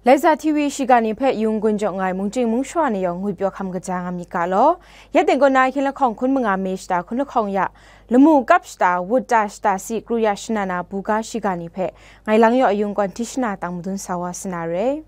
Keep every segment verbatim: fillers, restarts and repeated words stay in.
Laiza T V shiga ni hpe yung gun jaw nga ai mungchying mungshawa ni yawng ngwipyaw hkam kaja nga myit ga law. Ya teng kaw na hkying lahkawng hkun manga me shata hkun lahkawng ya, lamu kap shata, wut ta shata si kru ya shana na buga shiga ni hpe ngai lang yaw ayung kawn Tishna tang madun sa wa sa na re.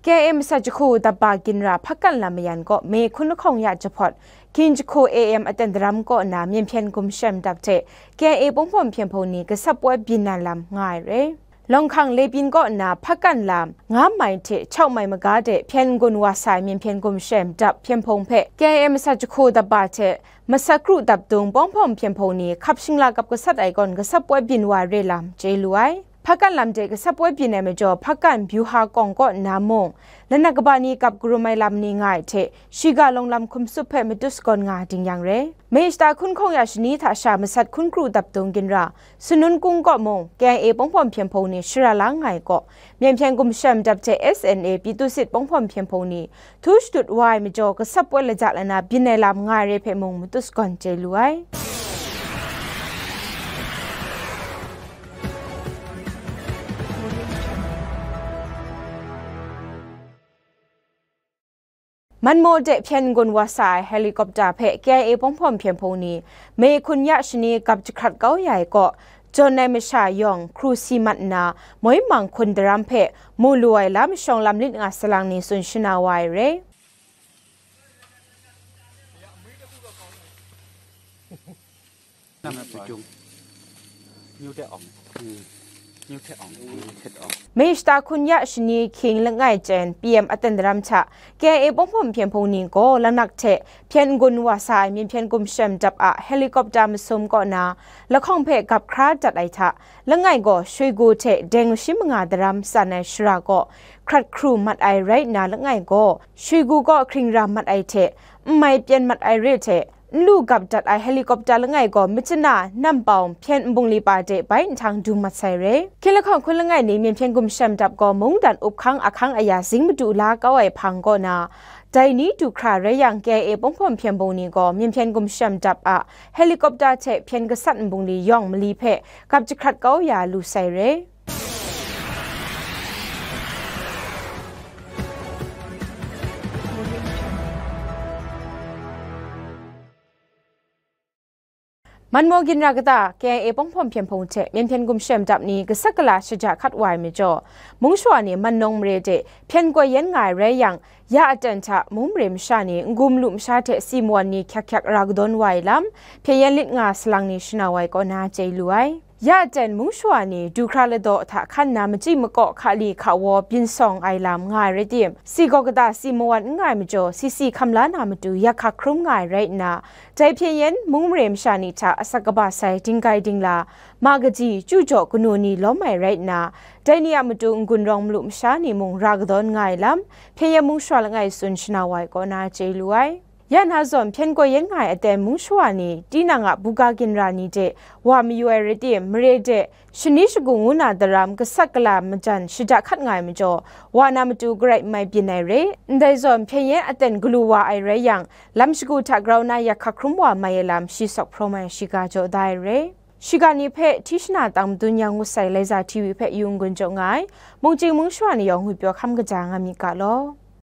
K I A masat jahku dap ba ginra Hpakan lam mayan kaw me hkun lahkawng ya jahpawt, kin jahku A M aten daram kaw nna Myen hpyen gumshem dap hte K I A Pawng Hpawm Hpyen Hpung ni gasap woi byin na lam nga ai re. Lawng hkang Lebyin kaw nna Hpakan lam nga mai hte chau mai maga de hpyen gun wa sa ai Myen hpyen gumshem dap Hpyen Hpung hpe K I A masat jahku dap ba hte masat kru dap dung Pawng Hpawm Hpyen Hpung ni hkap shingla kap gasat ai gawn gasap woi byin wa ai re lam chye lu ai. Hpakan lam de gasap woi byin ai majaw, Hpakan Byuha Kawng kaw nna mung, lanak kaba ni kap karum ai lam ni nga ai hte, shiga lawng lam hkum tsup hpe matu sagawn nga ding yang re. Mei shata hkun hkawng ya shani hta sha masat hkun kru dap dung ginra, Sunun Kung kaw mung, K I A Pawng Hpawm Hpyen Hpung ni shara la nga ai kaw, Myen hpyen gumshem dap hte S N A Pyi Tu Sit Pawng Hpawm Hpyen Hpung ni htu shadut wa ai majaw, gasap woi laja lana byin ai lam nga ai re hpe mung matu sagawn chye lu ai. Manmaw de hpyen gun wa sa ai helicopter hpe K I A Pawng Hpawm Hpyen Hpung ni me hkun ya shani gap jahkrat kau ya ai kaw, jawn ai masha yawng hkru si mat nna, moi mang hkun daram hpe mu lu ai lam shawng lam lit nga salang ni tsun shana wa ai re. Mei shata hkun ya shani hkying langai chyen P M aten daram hta K I A Pawng Hpawm Hpyen Hpung ni gaw lanak hte hpyen gun wa sa ai Myen hpyen gumshem dap a helicopter masum kaw na lahkawng hpe gap hkra dat ai hta, langai gaw Shoigu hte deng mashim manga daram tsan ai shara gaw hkrat hkru mat ai rai nna, langai gaw Shoigu kaw hkring ra mat ai hte, n mai pyen mat ai re hte, n lu gap dat ai helicopter langai gaw machana nampau hpyen nbung li pa de bai nhtang du mat sai re. Hkying lahkawng hkun langai ni Myen hpyen gumshem dap gaw mungdan up hkang ahkang aya zing madu la kau ai hpang kaw na, dai ni du hkra rai yang, K I A Pawng Hpawm Hpyen Hpung ni gaw Myen hpyen gumshem dap a helicopter hte hpyen gasat nbung li yawng mali hpe gap jahkrat kau ya lu sai re. Manmaw ginra kata K I A Pawng Hpawm Hpyen Hpung hte Myen hpyen gumshem dap ni gasat gala shaja hkat wa ai majaw, mungshawa ni mannawng mare de hpyen koi yen nga ai rai yang, ya aten hta mung mare masha ni n-gun malu masha hte si mawan ni hkyak hkyak ra kadawn wa ai lam, hpyen yen lit nga salang ni shana wa ai kaw na chye lu ai. Ya aten mungshawa ni du hkra ladaw hta hkan na machyi makaw hka li hka waw byin sawng ai lam nga ai rai tim, si gaw kata si mawan n nga ai majaw, si si hkam la na matu yak hka hkrum nga ai rai nna, dai hpyen yen mung mare masha ni hta asak kaba sai dinggai dingla, ma kaji, chyu jaw kanu ni lawm ai rai nna, dai ni a matu n-gun rawng malu masha ni mung ra kadawn nga ai lam, hpyen yen mungshawa langai tsun shana wa ai kaw na chye lu ai. Ya na zawn, hpyen koi yen nga ai aten mungshawa ni, tinang a buga ginra ni de wa mayu ai rai tim, mare de shani shagu ngu na daram gasat gala majan shada hkat nga ai majaw, wa na matu garai n mai byin ai re. Ndai zawn, hpyen yen aten galu wa ai rai yang, lam shagu hta grau na yak hka hkrum wa mai ai lam shi sawk hprawm ai shiga jaw da ai re. Shiga ni hpe Tishna tang madun yang ngut sai Laiza T V hpe yung gun jaw nga ai, mungchying mungshawa ni yawng ngwipyaw hkam kaja nga myit ga law.